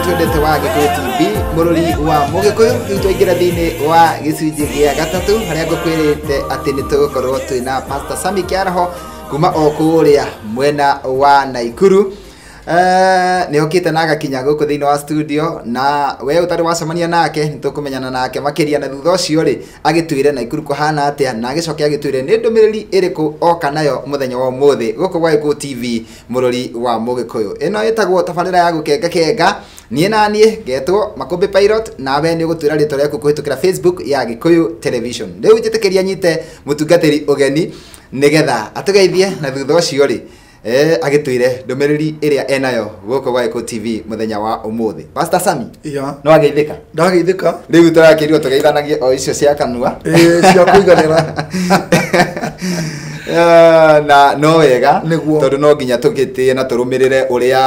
Twendete wa Gĩkũyũ TV, mũrori wa Mũgĩkũyũ. Rĩu twaingĩra thĩinĩ wa gĩcunjĩ gĩa gatatũ harĩa ngũkwĩrĩte atĩ nĩ tũgũkorwo twĩna Pastor Sammy Kĩaraho kuma o kũrĩa mwena wa Naikuru. Nĩ okĩte na agakinya gũkũ thĩinĩ wa studio, na we ũtarĩ wacemania nake nĩ tũkũmenyana nake makĩria, na thutha ũcio rĩ agĩtwĩre Naikuru kũhana atĩa, na agĩcoke agĩtwĩre nĩ ndũmĩrĩri ĩrĩkũ oka nayo mũthenya wa ũmũthĩ gũkũ gwa Gĩkũyũ TV, mũrori wa Mũgĩkũyũ. Ĩno ĩtagwo tabarĩra ya gũkenga kenga. Niĩ na niĩ ngetwo Makũmbĩ Pilot, nawe nĩ ũgũtwĩra rĩtwa rĩaku kũhĩtũkĩra Facebook ya Gĩkũyũ Television. Rĩu njĩtĩkĩria nyite mũtungatĩri ũgeni nĩgetha atũgeithie, na thutha ũcio rĩ agĩtwĩre ndũmĩrĩri ĩrĩa enayo gũkũ gwa Gĩkũyũ TV mũthenya wa ũmũthĩ. Pastor Sammy, no ageithĩka? Ndageithĩka. Rĩu tũrakĩrirwo tũgeithanagie o icio cia kanua. Cia kũiganĩra. Na no wega tondũ no nginya tũgĩtĩe na tũrũmĩrĩre ũrĩa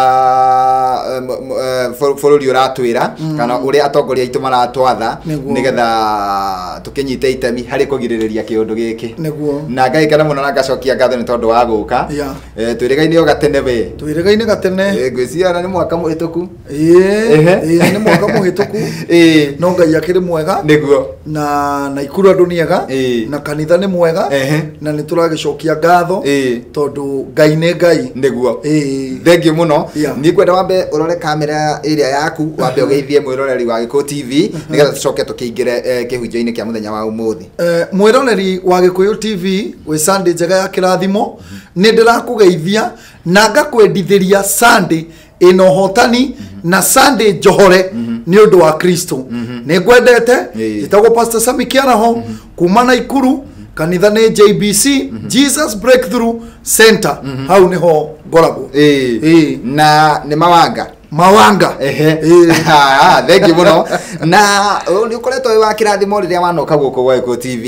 bũrũri ũratwĩra kana ũrĩa atongoria aitũ maratwatha nĩgetha tũkĩnyite itemi harĩ kũgirĩrĩria kĩũndũ gĩkĩ. Na ngaikana mũno na ngacokia ngatho nĩ tondũ wa gũka. Twĩrĩgaine o gatene we. Twĩrĩgaine gatene. Ngwĩciria nĩ mwaka mũhĩtũku. Ĩĩ nĩ mwaka mũhĩtũku. No Ngai akĩrĩ mwega. Nĩguo. Na Naikuru andũ nĩ ega. Na kanitha nĩ mwega. Na nĩ tũragĩcokia ngatho tondũ Ngai nĩ Ngai. Nĩguo. Thengiũ mũno. Niĩ ngwenda wambe ũrore kamera ĩrĩa yaku, wambe ũgeithie mwĩroreri wa Gĩkũyũ TV nĩgetha tũcoke tũkĩingĩre kĩhunjio-inĩ kĩa mũthenya wa ũmũthĩ. Mwĩroreri wa Gĩkũyũ TV wĩ Sunday njega ya kĩrathimo, nĩ ndĩrakũgeithia na ngakwendithĩria Sunday ĩna ũhotani na Sunday njohore nĩ ũndũ wa Kristo. Nĩ ngwendete. Njĩtagwo Pastor Sammy Kĩaraho kuma Naikuru, kanitha nĩ JBC, Jesus Breakthrough Center. Hau nĩho ngoragwo. Na nĩ Mawanga. Mawanga. Thengiũ mũno. Na nĩ ũkoretwo wĩ wa kĩrathimo rĩrĩa wanoka gũkũ gwa Gĩkũyũ TV,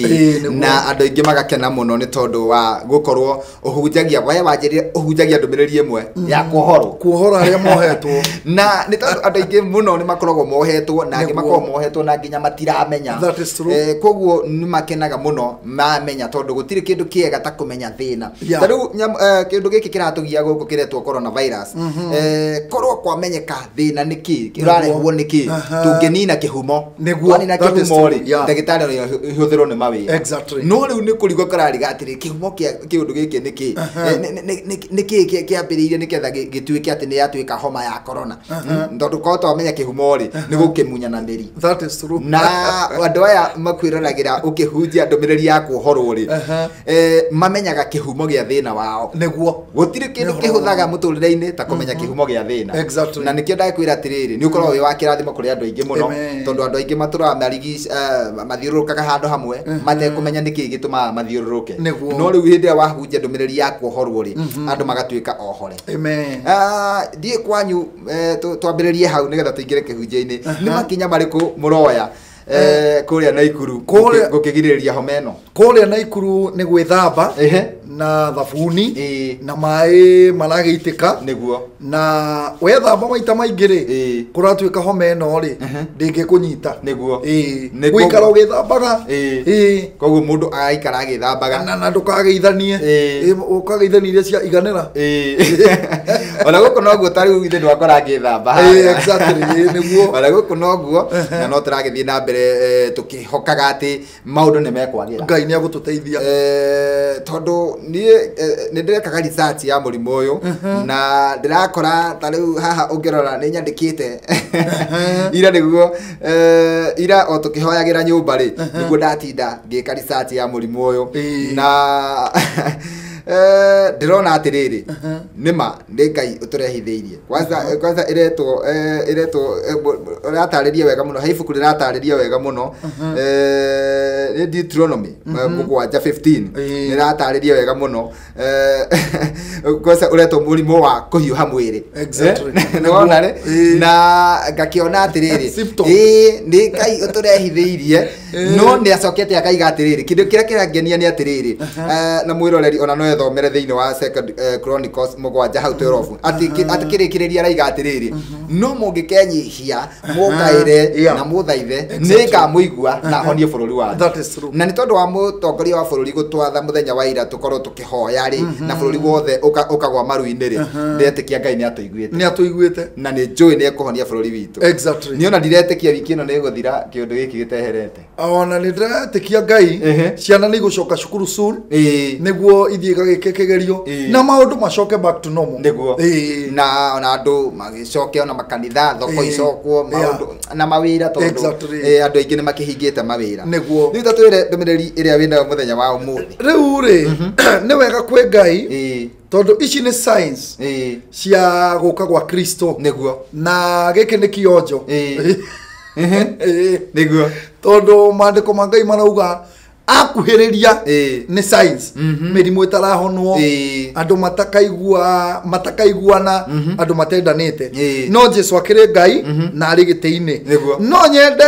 na andũ aingĩ magakena mũno nĩ tondũ wa gũkorwo ũhunjagia, we wanjĩrire ũhunjagia ndũmĩrĩri ĩmwe ya kuohorwo. Kuohora arĩa mohetwo. Na nĩ tondũ andũ aingĩ mũno nĩ makoragwo mohetwo, na angĩ makoragwo mohetwo na nginya matiramenya. Koguo nĩ makenaga mũno mamenya, tondũ gũtirĩ kĩndũ kĩega ta kũmenya thĩna. Ta rĩu kĩndũ gĩkĩ kĩratũgia gũkũ kĩretwo coronavirus. Korwo kwamenyeka thĩna nĩ kĩ, kĩrarehwo nĩ kĩ, tũngĩnina kĩhumo. Twanina kĩhumo rĩ, ndagĩtarĩ no ihũthĩrwo nĩ mawĩra. No rĩu nĩ kũrigwo kũrariga atĩrĩ, kĩhumo kĩa kĩũndũ gĩkĩ nĩ kĩ? Nĩ kĩ kĩambĩrĩirie nĩgetha gĩtuĩke atĩ nĩ yatuĩka homa ya corona? Tondũ korwo twamenya kĩhumo rĩ, nĩ gũkĩmunya na mĩri. Na andũ aya makwĩroragĩra ũkĩhunjia ndũmĩrĩri ya kuohorwo rĩ, mamenyaga kĩhumo gĩa thĩna wao. Nĩguo. Gũtirĩ kĩndũ kĩhũthaga mũtũrĩre-inĩ ta kũmenya kĩhumo gĩa thĩna. Na nĩkĩo ndakwĩra atĩrĩrĩ, nĩ ũkoragwo wĩ wa kĩrathimo kũrĩ andũ aingĩ mũno, tondũ andũ aingĩ matũraga mathiũrũrũkaga handũ hamwe matekũmenya nĩkĩ gĩtũmaga mathiũrũrũke. No rĩu hĩndĩ ĩrĩa wahunjia ndũmĩrĩri ya kuohorwo rĩ, andũ magatuĩka ohore. Ndiĩ kwanyu, twambĩrĩrie hau nĩgetha tũingĩre kĩhunjio-inĩ. Nĩ makinya marĩkũ mũroya kũrĩa Naikuru gũkĩgirĩrĩria homa ĩno? Kũrĩa Naikuru nĩ gwĩthamba na thabuni na maĩ maragĩitĩka. Nĩguo. Na wethamba maita maingĩ rĩ, kũratuĩka homa ĩno rĩ ndĩngĩkũnyita. Nĩguo. Gũikara ũgĩthambaga. Koguo mũndũ agaikara agĩthambaga. Na ndũkageithanie. Ũkageithania iria cia iganĩra. Ona gũkũ noguo, ta rĩu ithe ndwakora ngĩthamba. Nĩguo. Ona gũkũ noguo, na no tũragĩthiĩ na mbere tũkĩhokaga atĩ maũndũ nĩ mekwagĩra. Ngai nĩ agũtũteithia. Tondũ niĩ nĩ ndĩrekaga research ya mũrimũ ũyũ, na ndĩrakora ta rĩu haha ũngĩrora nĩ nyandĩkĩte ira, nĩguo ira o tũkĩhoyagĩra nyũmba rĩ, nĩguo ndatinda ngĩka research ya mũrimũ ũyũ, na ndĩrona atĩrĩrĩ, nĩma nĩ Ngai ũtũrehithĩirie. Kwanza ĩretwo ĩratarĩria wega mũno, he ibuku rĩratarĩria wega mũno, nĩ Deuteronomy 7:15, rĩratarĩria wega mũno. Kwanza ũretwo mũrimũ wa kũhiũha mwĩrĩ. Nĩwona rĩ, na ngakĩona atĩrĩrĩ, nĩ Ngai ũtũrehithĩirie. No nĩ acokete akaiga atĩrĩrĩ, kĩndũ kĩrĩa kĩrangenia nĩ atĩrĩrĩ, na mwĩroreri ona no ethomere thĩinĩ wa Second Chronicles 7 hau 12 atĩ kĩrĩkĩrĩria araiga atĩrĩrĩ, no mũngĩkenyihia mũkaĩre na mũthaithe nĩngamũigua na honie bũrũri wanyu. That is true. Na nĩ tondũ wa mũtongoria wa bũrũri gũtwatha mũthenya wa ira tũkorwo tũkĩhoya rĩ, na bũrũri wothe ũkagwa maru-inĩ rĩ, ndetĩkia Ngai nĩ atũiguĩte. Nĩ atũiguĩte. Na nĩ njũĩ nĩ ekũhonia bũrũri witũ. Exactly. Niĩ ona ndiretĩkia wiki ĩno nĩ ĩgũthira kĩũndũ gĩkĩ gĩteherete. Ona nĩ ndĩretĩkia Ngai ciana nĩ igũcoka cukuru soon nĩguo ithiĩ igagĩke kĩgerio na maũndũ macoke back to normal. Nĩguo. Na ona andũ magĩcoke ona makanitha thoko icokwo maũndũ na mawĩra tondũ andũ aingĩ nĩ makĩhingĩte mawĩra. Nĩguo. Rĩu tatwĩre ndũmĩrĩri ĩrĩa wĩnayo mũthenya wa ũmũthĩ. Rĩu rĩ nĩ wega kwĩ Ngai tondũ ici nĩ signs cia gũka gwa Kristo. Nĩguo. Na gĩkĩ nĩ kĩonjo. Nĩguo. Tondũ maandĩko ma Ngai marauga akuhĩrĩria nĩ signs, mĩrimũ ĩtarahonwo, andũ matakaiguana, andũ matendanĩte. No Jesu akĩrĩ Ngai na arĩ gĩtĩ-inĩ. No nyende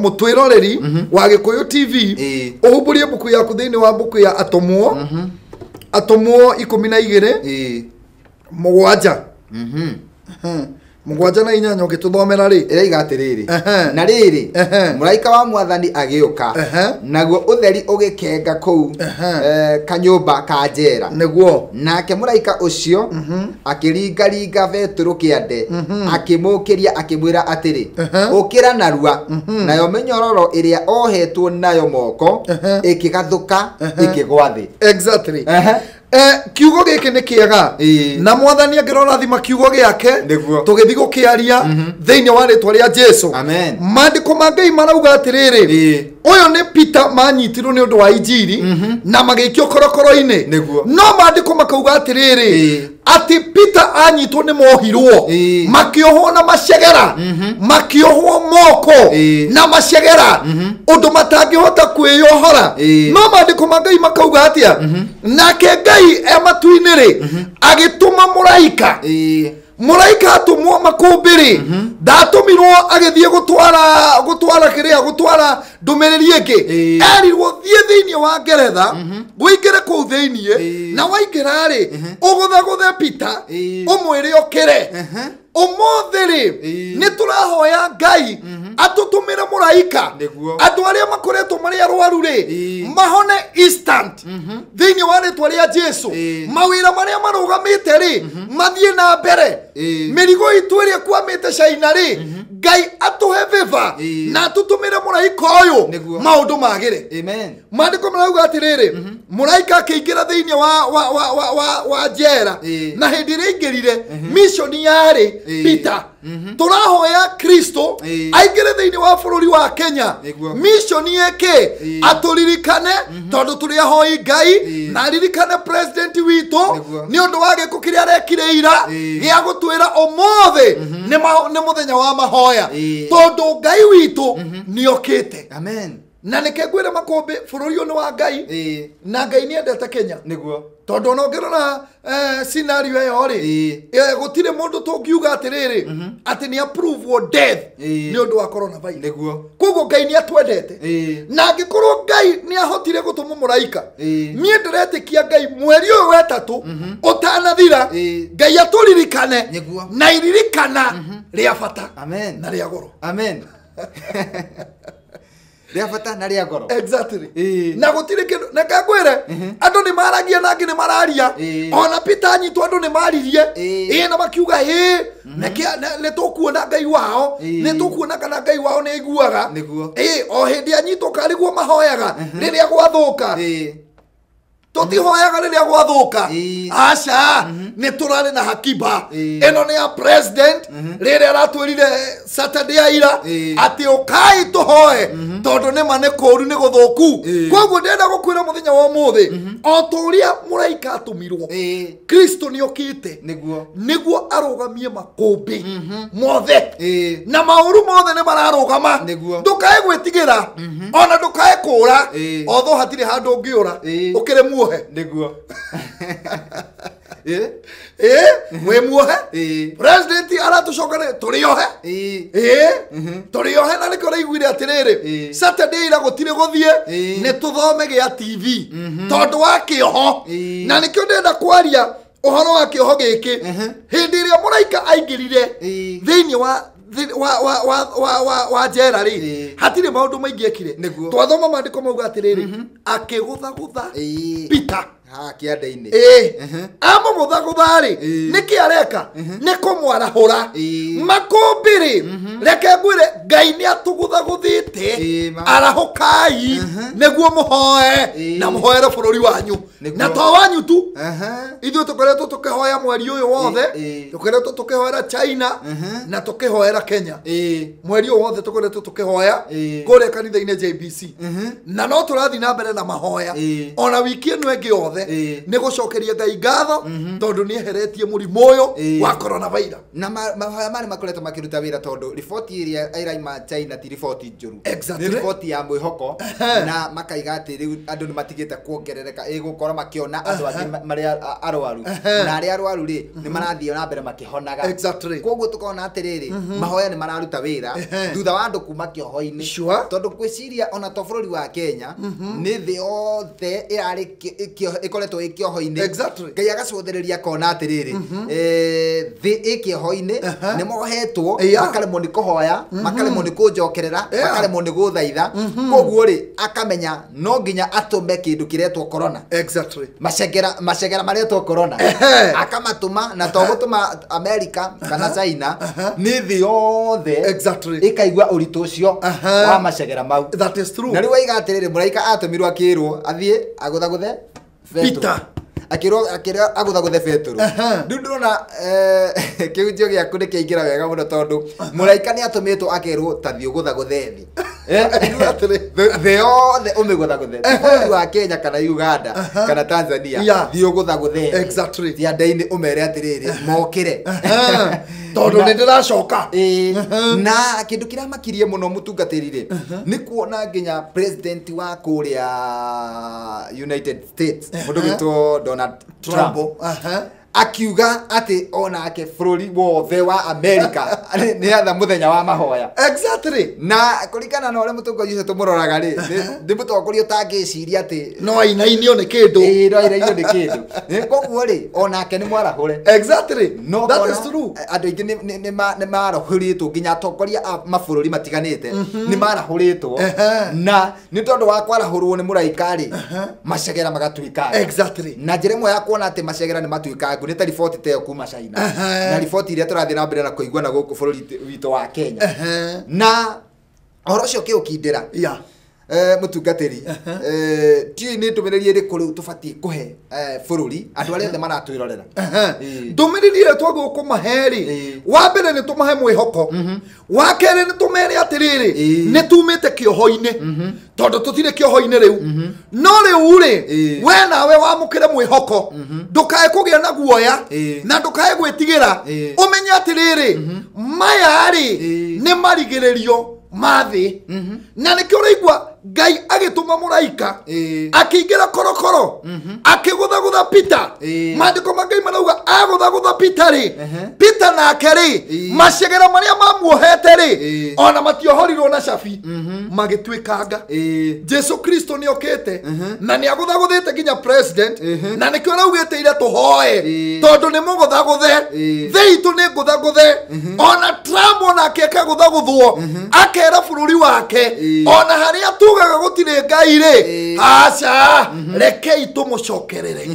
mũtwĩroreri wa Gĩkũyũ TV ũhumbũrie mbuku yaku thĩinĩ wa mbuku ya Atũmwo, Atũmwo 12 7 7 na 8 ũgĩtũthomera rĩ ĩraiga atĩrĩrĩ, na rĩrĩ mũraika wa mwathani agĩũka naguo ũtheri ũgĩkenga kũu kanyũmba ka njera. Nĩguo. Nake mũraika ũcio akĩringaringa Petero kĩande akĩmũkĩria akĩmwĩra atĩrĩ, ũkĩra narua. Nayo mĩnyororo ĩrĩa ohetwo nayo moko ĩkĩgathũka ĩkĩgwa thĩ. Exactly. Kiugo gĩkĩ nĩ kĩega na mwathani angĩrorathima kiugo gĩake tũgĩthiĩ gũkĩaria thĩinĩ wa rĩtwa rĩa Jesu. Amen. Maandĩko ma Ngai marauga atĩrĩrĩ, ũyũ nĩ Peter manyitirwo nĩ ũndũ wa injiri na magĩikio korokoro-inĩ. No maandĩko makauga atĩrĩrĩ, atĩ Peter anyitwo nĩ mohirwo, makĩohwo na macegera, makĩohwo moko na macegera ũndũ matangĩhota kwĩyohora. No maandĩko ma Ngai makauga atĩa, nake Ngai e matu-inĩ rĩ agĩtũma mũraika. Mũraika atũmwo makũmbĩ rĩ, ndatũmirwo agĩthiĩ gũtwara kĩrĩa, gũtwara ndũmĩrĩri ĩngĩ. Erirwo thiĩ thĩinĩ wa Ngeretha, ũingĩre kũu thĩinĩ, na waingĩra rĩ ũgũthagũthe Peter ũmwĩre okĩre. Ũmũthĩ rĩ nĩ tũrahoya Ngai atũtũmĩre mũraika, andũ arĩa makoretwo marĩ arwaru rĩ mahone instant thĩinĩ wa rĩtwa rĩa Jesu. Mawĩra marĩa marũgamĩte rĩ mathiĩ na mbere. Mĩrigo itũ ĩrĩa ĩkwamĩte China rĩ Ngai atũhe favor na atũtũmĩre mũraika ũyũ maũndũ magĩre. Amen. Maandĩko marauga atĩrĩrĩ, mũraika akĩingĩra thĩinĩ wa njera, na hĩndĩ ĩrĩa aingĩrire mission yarĩ Peter. Tũrahoya Kristo aingĩre thĩinĩ wa bũrũri wa Kenya, mission yake atũririkane tondũ tũrĩ ahoi Ngai, na aririkane president witũ nĩ ũndũ wa gĩko kĩrĩa arekire ira gĩa gũtwĩra ũmũthĩ nĩ mũthenya wa mahoya, tondũ Ngai witũ nĩ okĩte. Amen. Na nĩke ngwĩre makũmbĩ, bũrũri ũyũ nĩ wa Ngai na Ngai nĩ endete Kenya. Nĩguo. Tondũ ona ũngĩrora scenario ĩyo rĩ, gũtirĩ mũndũ tũngiuga atĩrĩrĩ atĩ nĩ approve death nĩ ũndũ wa coronavirus. Nĩguo. Koguo Ngai nĩ atwendete. Na angĩkorwo Ngai nĩ ahotire gũtũma mũraika, niĩ ndĩretĩkia Ngai mweri ũyũ wetatũ ũtanathira, Ngai atũririkane na iririkana rĩa bata. Amen. Na rĩa goro. Amen. Rĩa bata na rĩa goro. Exactly. Na gũtirĩ kĩndũ, na ngwĩre andũ nĩ maragia na angĩ nĩ mararia. Ona Peter anyitwo andũ nĩ maririe na makiuga nĩ tũkuona Ngai wao, nĩ tũkuona kana Ngai wao nĩ aiguaga. O hĩndĩ anyitwo karĩguo mahoyaga rĩrĩa gwathũka. Tũtihoyaga rĩrĩa gwathũka. Aca, nĩ tũrarĩ na hakiba ĩno nĩ ya president rĩrĩa aratwĩrire Saturday ya ira atĩ ũkai tũhoe tondũ nĩma nĩ kũũru nĩ gũthũku. Koguo ndĩrenda gũkwĩra mũthenya wa ũmũthĩ, o ta ũrĩa mũraika atũmirwo, Kristo nĩ okĩte nĩguo arũgamie makũmbĩ mothe na maũru mothe nĩ mararũgama. Ndũkae gwĩtigĩra ona ndũkae kũũra, although hatirĩ handũ ũngĩũra ũkĩrĩ muohe. Nĩguo. Wĩ muohe president aratucokere tũrĩ ohe. Tũrĩ ohe na nĩkĩo ũraiguire atĩrĩrĩ Saturday ira gũtirĩ gũthiĩ nĩ tũthome gĩa TV tondũ wa kĩoho. Na nĩkĩo ndĩrenda kwaria ũhoro wa kĩoho gĩkĩ. Hĩndĩ ĩrĩa mũraika aingĩrire thĩinĩ wa njera rĩ, hatirĩ maũndũ maingĩ ekire. Twathoma maandĩko mauga atĩrĩrĩ, akĩgũthagũtha Peter kĩanda-inĩ. Amũgũthagũtha rĩ, nĩkĩ areka? Nĩ kũmwarahũra. Makũmbĩ rĩ, reke ngwĩre Ngai nĩ atũgũthagũthĩte. Arahũkai nĩguo mũhoe na mũhoere bũrũri wanyu na to wanyu tu. Ithuĩ tũkoretwo tũkĩhoya mweri ũyũ wothe, tũkoretwo tũkĩhoera China na tũkĩhoera Kenya. Mweri ũyũ wothe tũkoretwo tũkĩhoya kũrĩa kanitha-inĩ JBC, na no tũrathiĩ na mbere na mahoya ona wiki ĩno ĩngĩ yothe nĩ gũcokeria Ngai ngatho tondũ nĩ eheretie mũrimũ ũyũ wa coronavirus. Na mahoya marĩ makoretwo makĩruta wĩra tondũ riboti ĩrĩa ĩraima China ti riboti njũru. Nĩ riboti ya mwĩhoko na makaiga atĩ rĩu andũ nĩ matigĩte kuongerereka, ĩgũkorwo makĩona andũ angĩ marĩa arwaru na arĩa arwaru rĩ nĩ marathiĩ na mbere makĩhonaga. Koguo tũkona atĩrĩrĩ, mahoya nĩ mararuta wĩra thutha wa andũ kuma kĩoho-inĩ, tondũ ngwĩciria ona to bũrũri wa Kenya nĩ thĩ yothe ĩrarĩ ĩkoretwo ĩ kĩoho-inĩ. Ngai agacũthĩrĩria akona atĩrĩrĩ, thĩ ĩ kĩoho-inĩ nĩ mohetwo, makaremwo nĩ kũhoya, makaremwo nĩ kũnjokerera, makaremwo nĩ gũthaitha. Koguo rĩ akamenya no nginya atũme kĩndũ kĩretwo corona. Macegera maretwo corona akamatũma, na to gũtũma America kana China, nĩ thĩ yothe ĩkaigua ũritũ ũcio wa macegera mau. That is true. Na rĩu waiga atĩrĩrĩ, mũraika atũmirwo akĩrwo athiĩ agũthagũthe Peter, akĩrwo agũthagũthe Petero. Rĩu ndĩrona kĩhunjio gĩaku nĩ kĩaingĩra wega mũno tondũ mũraika nĩ atũmĩtwo akerwo ta thiĩ ũgũthagũthe thĩ. Thĩ yothe ũmĩgũthagũthe, ti bũrũri wa Kenya kana Uganda kana Tanzania, thiĩ ũgũthagũthe kĩanda-inĩ ũmere atĩrĩrĩ mokĩre tondũ nĩ ndĩracoka. Na kĩndũ kĩrĩa makirie mũno mũtungatĩri rĩ nĩ kuona nginya president wa kũrĩa United States mũndũ wĩtwo Donald Trump akiuga atĩ onake bũrũri wothe wa America nĩ atha mũthenya wa mahoya. Na kũringana na ũrĩa mũtongoria ũcio tũmũroraga rĩ, nĩ mũtongoria ũtangĩciria atĩ no ainainio nĩ kĩndũ. No ainainio nĩ kĩndũ. Koguo rĩ onake nĩ mwarahũre. No that is true. Andũ aingĩ nĩ marahũrĩtwo, nginya atongoria a mabũrũri matiganĩte nĩ marahũrĩtwo, na nĩ tondũ wa kwarahũrwo nĩ mũraika rĩ, macegera magatuĩka. Na njĩra ĩmwe ya kuona atĩ macegera nĩ matuĩkangu nĩ ta riboti ta ĩyo kuma China na riboti iria tũrathiĩ na mbere na kũigua na gũkũ bũrũri witũ wa Kenya. Na ũhoro ũcio ũkĩũkindĩra mũtungatĩri, tiũĩ nĩ ndũmĩrĩri ĩrĩkũ rĩu tũbatiĩ kũhe bũrũri andũ arĩa othe maratwĩrorera? Ndũmĩrĩri ĩrĩa twagĩrĩirwo kũmahe rĩ, wa mbere nĩ tũmahe mwĩhoko, wa kerĩ nĩ tũmere atĩrĩrĩ nĩ tumĩte kĩoho-inĩ tondũ tũtirĩ kĩoho-inĩ rĩu. No rĩu rĩ, we nawe wamũkĩre mwĩhoko, ndũkae kũgĩa na guoya na ndũkae gwĩtigĩra, ũmenye atĩrĩrĩ maya rĩ nĩ marigĩrĩrio ma thĩ. Na nĩkĩo ũraigua Ngai agĩtũma mũraika akĩingĩra korokoro akĩgũthagũtha Peter. Maandĩko ma Ngai marauga agũthagũtha Peter rĩ, Peter nake rĩ macegera marĩa mamuohete rĩ ona matiohorirwo na cabi, magĩtuĩkanga. Jesu Kristo nĩ okĩte na nĩ agũthagũthĩte nginya president, na nĩkĩo araugĩte ira tũhoe tondũ nĩ mũgũthagũthe, thĩ itũ nĩ ngũthagũthe. Ona Trump onake akagũthagũthwo akera bũrũri wake ona harĩa tugaga gũtirĩ Ngai rĩ, aca rekei tũmũcokerere.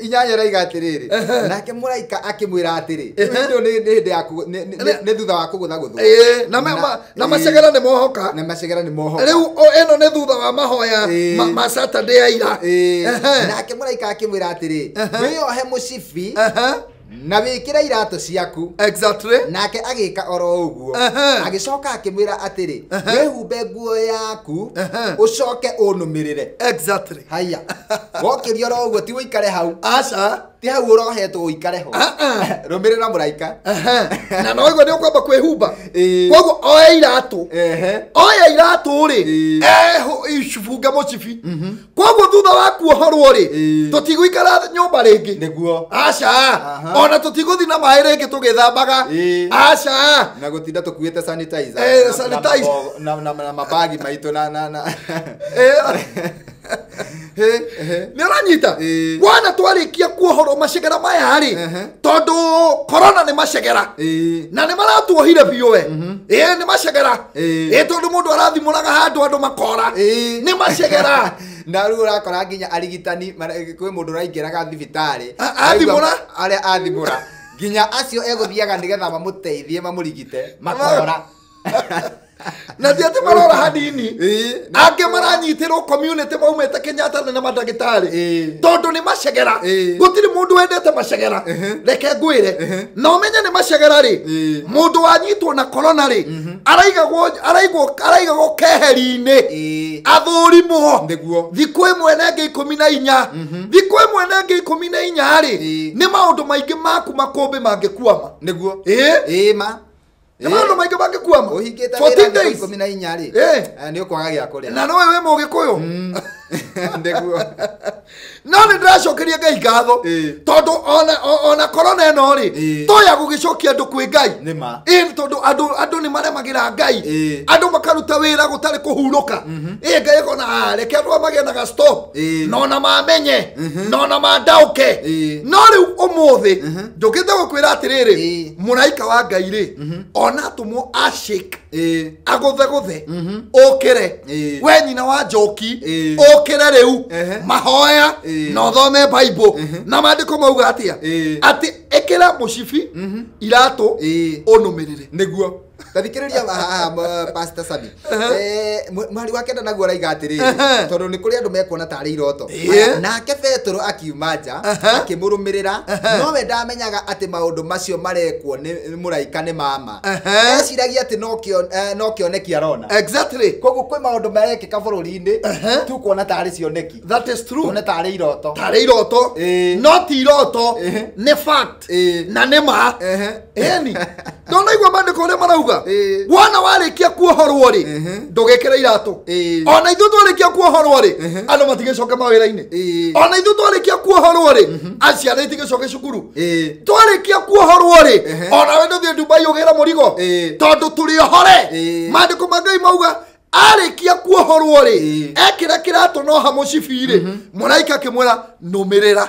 Inyanya raiga atĩrĩrĩ, nake mũraika akĩmwĩra atĩrĩ, nĩ thutha wa kũgũthagũthwo na macegera nĩ mohoka, na macegera nĩ mohoka. Rĩu ĩno nĩ thutha wa mahoya ma Saturday ya ira. Nake mũraika akĩmwĩra atĩrĩ, wĩyohe mũcibi na wĩkĩre iratũ ciaku. Nake agĩka oro ũguo. Agĩcoka akĩmwĩra atĩrĩ, wĩhumbe nguo yaku ũcoke ũnũmĩrĩre. Haya, wokĩria oro ũguo ti ũikare hau. Aca. Ti hau ũrohetwo ũikare ho. Rũmĩrĩra mũraika. Na no igua nĩ ũkwamba kwĩhumba. Koguo oya iratũ. Oya iratũ rĩ, ibunge mũcibi. Koguo thutha wa kuohorwo rĩ, tũtigũikara nyũmba rĩngĩ. Nĩguo. Aca. Ona tũtigũthiĩ na maĩ rĩngĩ tũgĩthambaga. Aca. Na gũtinda tũkuĩte sanitizer. Sanitizer. Na mabagi maitũ na. Nĩ ũranyita? Wana twarĩkia kuohorwo macegera maya rĩ, tondũ corona nĩ macegera. Na nĩ maratuohire biũ we. Nĩ macegera. Tondũ mũndũ arathimũraga handũ andũ makora. Nĩ macegera. Na rĩu ũrakora nginya arigitani kwĩ mũndũ ũraingĩraga thibitarĩ. Athimũra? Arĩa athimũra. Nginya acio egũthiaga nĩgetha mamũteithie mamũrigite makora. Na ti atĩ marora hanini. Angĩ maranyitĩrwo community maumĩte Kenyatta na mandagĩtarĩ. Tondũ nĩ macegera. Gũtirĩ mũndũ wendete macegera. Reke ngwĩre. Na ũmenye nĩ macegera rĩ, mũndũ wanyitwo na corona rĩ, araigagwo keheri-inĩ. Athũrimwo. Nĩguo. Thikũ ĩmwe na ĩngĩ 14. Thikũ ĩmwe na ĩngĩ 14 rĩ, nĩ maũndũ maingĩ maku makũmbĩ mangĩkuama. Nĩguo. Ma. Nĩ maũndũ maingĩ mangĩkuama. Ũhingĩte 14 wĩra days. 14 rĩ. Nĩ ũkwaga gĩa kũrĩa. Na nowe wĩ Mũgĩkũyũ. Nĩguo. No nĩ ndĩracokeria Ngai ngatho. Tondũ ona corona ĩno rĩ, toya gũgĩcokia andũ kwĩ Ngai. Nĩ ma. Tondũ andũ nĩ maremagĩra Ngai. Andũ makaruta wĩra gũtarĩ kũhurũka. Ngai akona, reke andũ aya magĩe na ga stop. Na ona mamenye. Na ona mandaũke. No rĩu ũmũthĩ, njũkĩte gũkwĩra atĩrĩrĩ, mũraika wa Ngai rĩ, ona atũmwo ashake. Agũthegũthe. Ũkĩre. We nyina wa Njoki, ũkĩre rĩu. Mahoya na ũthome Bible. Na maandĩko mauga atĩa? Atĩ ĩkĩra mũcibi iratũ ũnũmĩrĩre. Nĩguo. Tathikĩrĩria haha Pastor Sami. Mweri wa kenda naguo araiga atĩrĩrĩ, tondũ nĩ kũrĩ andũ mekuona tarĩ iroto. Nake Petero akiuma nja, akĩmũrũmĩrĩra, nowe ndamenyaga atĩ maũndũ macio marekwo nĩ mũraika nĩ mama. Eciragia atĩ no kĩoneki arona. Exactly. Koguo kwĩ maũndũ marekĩka bũrũri-inĩ, tukuona tarĩ cioneki. That is true. Tuone tarĩ iroto. Tarĩ iroto. No ti iroto, nĩ fact. Na nĩ ma. Ĩni. Ndonaigua maandĩko ũrĩa marauga. Wona warĩkia kuohorwo rĩ, ndũgĩkĩre iratũ. Ona ithuĩ twarĩkia kuohorwo rĩ, andũ matigĩcoke mawĩra-inĩ. Ona ithuĩ twarĩkia kuohorwo rĩ, aciari itigĩcoke cukuru. Twarĩkia kuohorwo rĩ, ona we ndũthiĩ Dubai ũgĩre mũrigo. Tondũ tũrĩ ohore. Maandĩko ma Ngai mauga arĩkia kuohorwo rĩ, ekĩra kĩratũ no ha mũcibi rĩ, mũraika akĩmwĩra nũmĩrĩra.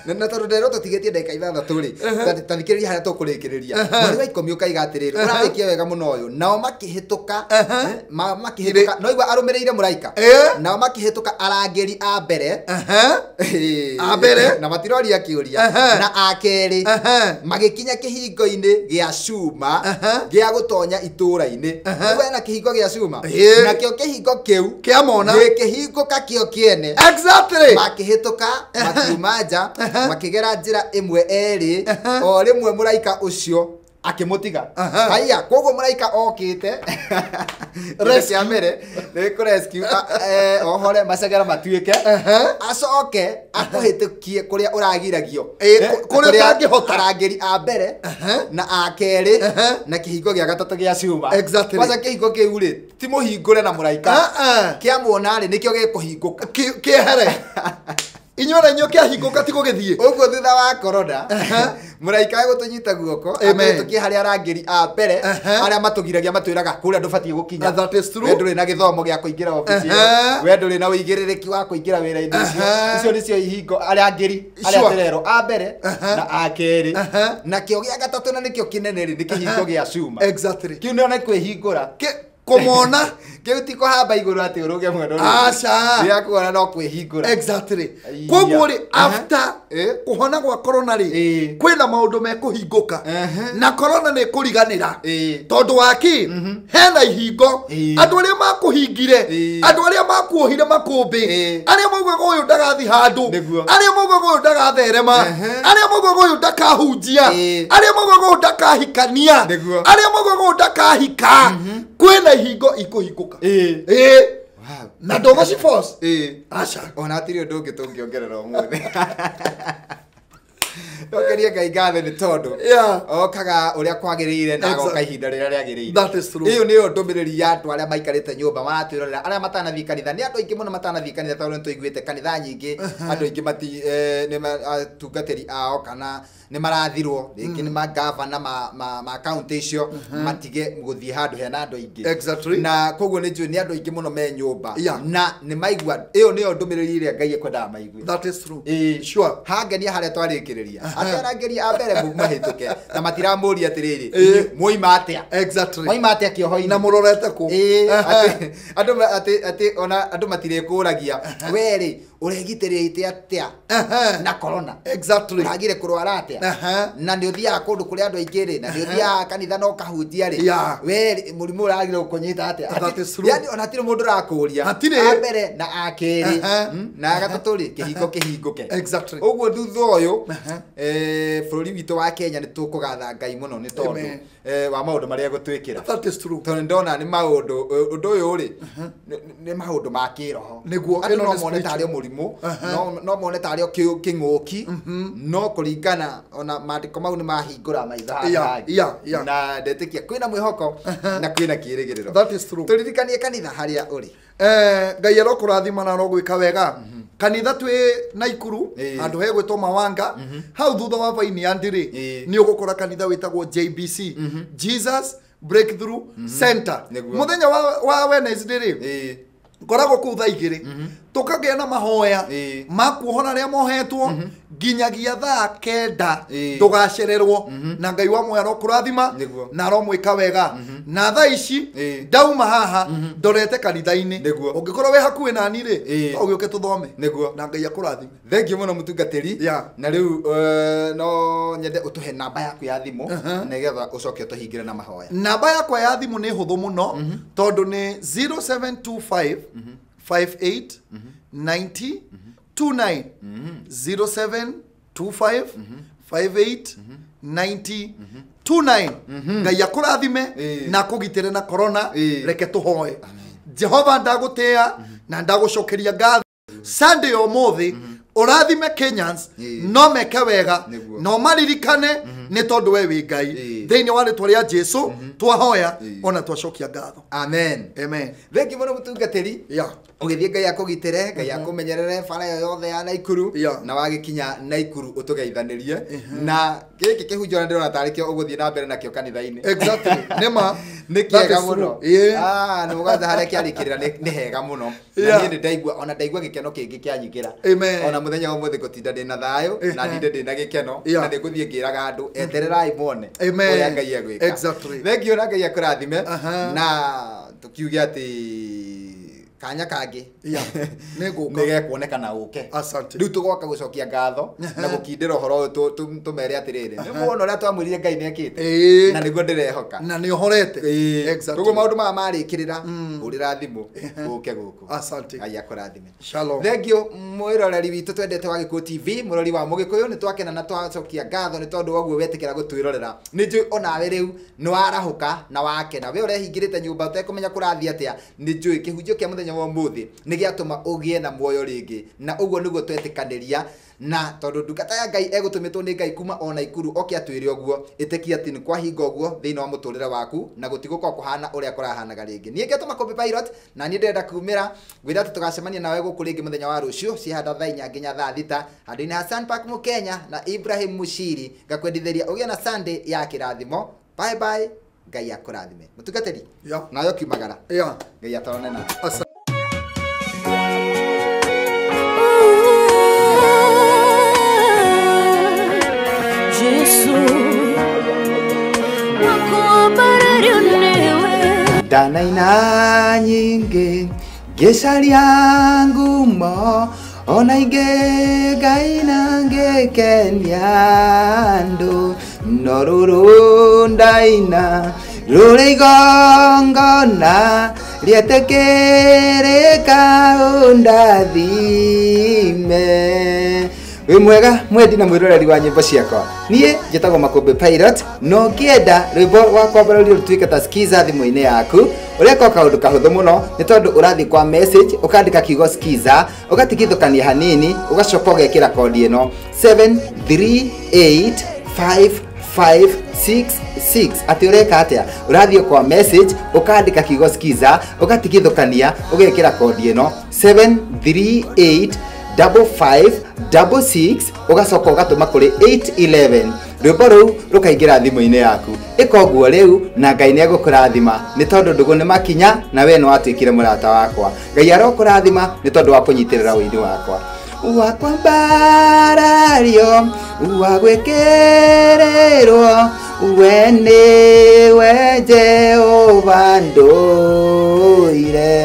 Na tondũ nderwo tũtigĩtie ndagĩka 6 rĩ, tathikĩrĩria harĩa tũkũrĩkĩrĩria. Mweri wa 10 ũkaiga atĩrĩrĩ, ũrarĩkia wega mũno ũyũ. Nao makĩhĩtũka, makĩhĩtũka, no igua arũmĩrĩire mũraika. Nao makĩhĩtũka arangĩri a mbere. A mbere. Na matiroria kĩũria. Na a kerĩ. Magĩkinya kĩhingo-inĩ gĩa cuma, gĩa gũtonya itũũra-inĩ. Nĩguo hena kĩhingo gĩa cuma. Nakĩo kĩhingo kĩu Kĩamona. gĩkĩhingũka kĩo kĩene. Exactly. Makĩhĩtũka, makiuma nja, makĩgera njĩra ĩmwe erĩ, o rĩmwe mũraika ũcio akĩmũtiga. Haiya, koguo mũraika okĩte. Rescue. Kĩa mbere, nĩ kũ rescue, ohore macegera matuĩke. Acoke akũhĩtũkie kũrĩa ũragiragio. Kũrĩa ũtangĩhota. Arangĩri a mbere na a kerĩ na kĩhingo gĩa gatatũ gĩa cuma. Exactly. Kwanza kĩhingo kĩu rĩ, ti mũhingũre na mũraika. Kĩamuona rĩ, nĩkĩo gĩkũhingũka. Kĩehere. Inyuĩ na inyuĩ kĩahingũka ti gũgĩthiĩ. Ũguo thutha wa corona, mũraika egũtũnyita guoko, Amen. akũhĩtũkie harĩa arangĩri a mbere, arĩa matũgiragia matwĩraga kũrĩa ndũbatiĩ gũkinya. That is true. We ndũrĩ na gĩthomo gĩa kũingĩra obici ĩyo. We ndũrĩ na ũigĩrĩrĩki wa kũingĩra wĩra-inĩ ũcio. Icio nĩcio ihingo arangĩri arĩa tũrerwo a mbere na a kerĩ. Nakĩo gĩa gatatũ na nĩkĩo kĩnene rĩ, nĩ kĩhingo gĩa cuma. Exactly. Kĩu nĩo nĩ kwĩhingũra. Kũmona. Kĩu ti kũhamba igũrũ atĩ ũrũge mwena ũrĩa ũngĩ. Aca. Rĩrĩa kuona no kwĩhingũra. Exactly. Aiya. Koguo rĩ, after kũhona gwa corona rĩ, kwĩna maũndũ mekũhingũka. Na corona nĩ ĩkũriganĩra. Tondũ wa kĩ? Hena ihingo. Andũ arĩa makũhingire, andũ arĩa makuohire makũmbĩ, arĩa maugaga ũyũ ndagathi handũ, arĩa maugaga ũyũ ndagatherema, arĩa maugaga ũyũ ndakahunjia, arĩa maugaga ũyũ ndakahikania, arĩa maugaga ũyũ ndakahika, kwĩna ihingo ikũhingũka. Wow. Na ndũgũci force. Aca. Ona hatirĩ ũndũ ũngĩ tũngĩongerera ũmũthĩ. Cokeria Ngai ngatho nĩ tondũ okaga ũrĩa kwagĩrĩire na agoka ihinda rĩrĩa rĩagĩrĩire. That is true. Ĩyo nĩyo ndũmĩrĩri ya andũ arĩa maikarĩte nyũmba maratwĩrorera, arĩa matanathiĩ kanitha. Nĩ andũ aingĩ mũno matanathiĩ kanitha tondũ nĩtũiguĩte kanitha nyingĩ andũ aingĩ nĩ atungatĩri ao kana nĩ marathirwo rĩngĩ nĩ magavana ma county icio matige gũthiĩ handũ hena andũ aingĩ. Exactly. Na koguo nĩ njũĩ nĩ andũ aingĩ mũno me nyũmba na nĩ maigua ĩyo nĩyo ndũmĩrĩri ĩrĩa Ngai ekwendaga maigue. That is true. Sure. Hangenia harĩa twarĩkĩrĩria atĩ arangĩri a mbere mahĩtũke na matiramũria atĩrĩrĩ mwoima atĩa. Exactly. Mwoima atĩa kĩoho-inĩ na mũrorete kũ. Andũ atĩ ona andũ matirĩkũragia we rĩ ũregitĩrĩte atĩa na corona. Exactly. Ũragire kũrwara atĩa na nĩ ũthiaga kũndũ kũrĩa andũ aingĩ rĩ na nĩ ũthiaga kanitha na ũkahunjia rĩ we mũrimũ ũragire gũkũnyita atĩa. That is true. Yani ona hatirĩ mũndũ ũrakũria. Hatirĩ. A mbere na a kerĩ na a gatatũ rĩ kĩhingo kĩhingũke. Exactly. Ũguo thutha ũyũ bũrũri witũ wa Kenya nĩ tũkũgatha Ngai mũno nĩ tondũ wa maũndũ marĩa egũtwĩkĩra. That is true. Tondũ ndona nĩ maũndũ ũndũ ũyũ rĩ nĩ maũndũ ma kĩroho. Nĩguo andũ no mone tarĩ o mũrimũ, no mone tarĩ o kĩng'ũki, no kũringana ona maandĩko mau nĩ mahingũra maitho haha na ndetĩkia kwĩna mwĩhoko na kwĩna kĩĩrĩgĩrĩro. That is true. Tũririkanie kanitha harĩa ũrĩ. Ngai arokũrathima na arogwĩka wega. Kanitha twĩ Naikuru handũ hegwĩtwo Mawanga hau thutha wa Vineyard rĩ nĩ ũgũkora kanitha wĩtagwo JBC, Jesus Breakthrough Center. Mũthenya wa Wednesday rĩ ngoragwo kũu thaa 2 tũkagĩa na mahoya ma kuohora arĩa mohetwo nginyagia thaa 9 ndũgacererwo na Ngai wa muoyo arokũrathima na aromwĩka wega. Na thaa ici ndauma haha ndorete kanitha-inĩ, ũngĩkorwo wĩ hakuhĩ nani rĩ no ũgĩũke tũthome na Ngai akũrathime. Thengiũ mũno mũtungatĩri. Na rĩu no nyende ũtũhe namba yaku ya thimũ nĩgetha ũcoke ũtũhingĩre na mahoya. Namba yakwa ya thimũ nĩ hũthũ mũno tondũ nĩ 0725 58 90 29 0725 58 90 29. Ngai akũrathime na akũgitĩre na corona. Reke tũhoe. Jehova ndagũtĩa na ndagũcokeria ngatho. Sunday ũmũthĩ ũrathime Kenyans no meke wega no maririkane nĩ tondũ we wĩ Ngai. Thĩinĩ wa rĩtwa rĩa Jesu twahoya ona twacokia ngatho. Amen. Amen. Thengiũ mũno mũtungatĩri. Ũgĩthiĩ Ngai akũgitĩre, Ngai akũmenyerere bara ĩyo yothe ya Naikuru na wagĩkinya Naikuru ũtũgeithanĩrie na gĩkĩ kĩhunjio na ndĩrona tarĩ kĩo ũgũthiĩ na mbere nakĩo kanitha-inĩ. Exactly. Nĩma nĩ kĩega mũno. Nĩ mũgwanja harĩa kĩarĩkĩrĩra nĩ hega mũno. Na niĩ nĩ ndaigua ona ndaigua gĩkeno kĩngĩ kĩanyingĩra. Ona mũthenya wa ũmũthĩ ngũtinda ndĩna thayũ na ndinde ndĩna gĩkeno na nĩngũthiĩ ngĩraga andũ etererai muone ũrĩa Ngai egwĩka. Exactly. Thengiũ na Ngai akũrathime na tũkiuge atĩ kanya kangĩ nĩngũka nĩgekuonekana ũke. Asante. Rĩu tũgoka gũcokia ngatho na gũkindĩra ũhoro ũyũ tũmere atĩrĩrĩ nĩ muona ũrĩa twamwĩrire Ngai nĩekĩte na nĩguo ndĩrehoka na nĩũhorete. Exactly. Koguo maũndũ maya marĩkĩrĩra hũrĩra thimũ ũke gũkũ. Asante. Ngai akũrathime. Shalom. Thengiũ mwĩroreri witũ twendete wa Gĩkũyũ TV, mũrori wa Mũgĩkũyũ, nĩ twakena na twacokia ngatho nĩ tondũ wa ũguo wetĩkĩra gũtwĩrorera. Nĩ njũĩ onawe rĩu nĩ warahũka na wakena. We ũrehingĩrĩte nyũmba ũtekũmenya kũrathiĩ atĩa, nĩ njũĩ kĩhunjio kĩa mũthenya wa ũmũthĩ nĩ gĩatũma ũgĩe na muoyo rĩngĩ na ũguo nĩguo twetĩkanĩria na tondũ ndungata ya Ngai egũtũmĩtwo nĩ Ngai kuma o Naikuru oke atwĩre ũguo ĩtĩkia atĩ nĩ kwahinga ũguo thĩinĩ wa mũtũrĩre waku na gũtigũkorwo kũhana ũrĩa kũrahanaga rĩngĩ. Niĩ ngetwo Makũmbĩ Pilot na niĩ ndĩrenda kumĩra ngwĩra atĩ tũgacemania nawe gũkũ rĩngĩ mũthenya wa rũciũ cihanda thaa 4 nginya thaa 6 handũ-inĩ ha Sun Park Mũkenya na Ibrahim Mushiri ngakwendithĩria ũgĩe na Sunday ya kĩrathimo. Bye bye. Ngai akũrathime. Mũtungatĩri nayo kiumagara. Ngai atone na. Ndanaina nyingĩ ngĩcaria ngumo ona ingĩ ngaina ngĩkenia andũ no rũrũ ndaina rũrĩ igongona rĩetĩkĩrĩka ũndathime. Wĩ mwega mwendi na mwĩroreri wa nyĩmbo ciakwa. Niĩ njĩtagwo Makũmbĩ Pilot no ũngĩenda rwĩmbo rwa kwambarario rũtuĩke ta skiza thimũ-inĩ yaku Ũreka kaũndũ kahũthũ mũno nĩ tondũ ũrathiĩ kwa message ũkandĩka kiugo skiza, ũgatigithũkania hanini, ũgacoka ũgekĩra kodi ĩno 7385566. Atĩ ũreka atĩa? Ũrathiĩ kwa message ũkandĩka kiugo skiza, ũgatigithũkania, ũgekĩra kodi ĩno 7385566, ũgacoka ũgatũma kũrĩ 811. Rwĩmbo rũu rũkaingĩra thimũ-inĩ yaku. Ĩka ũguo rĩu na Ngai nĩ egũkũrathima nĩ tondũ ndũgũ nĩ makinya na we nĩ watuĩkire mũrata wakwa. Ngai arokũrathima nĩ tondũ wa kũnyitĩrĩra ũini wakwa. Wakwambarario, wagwĩkĩrĩrwo, we nĩwe Jehova ndũire.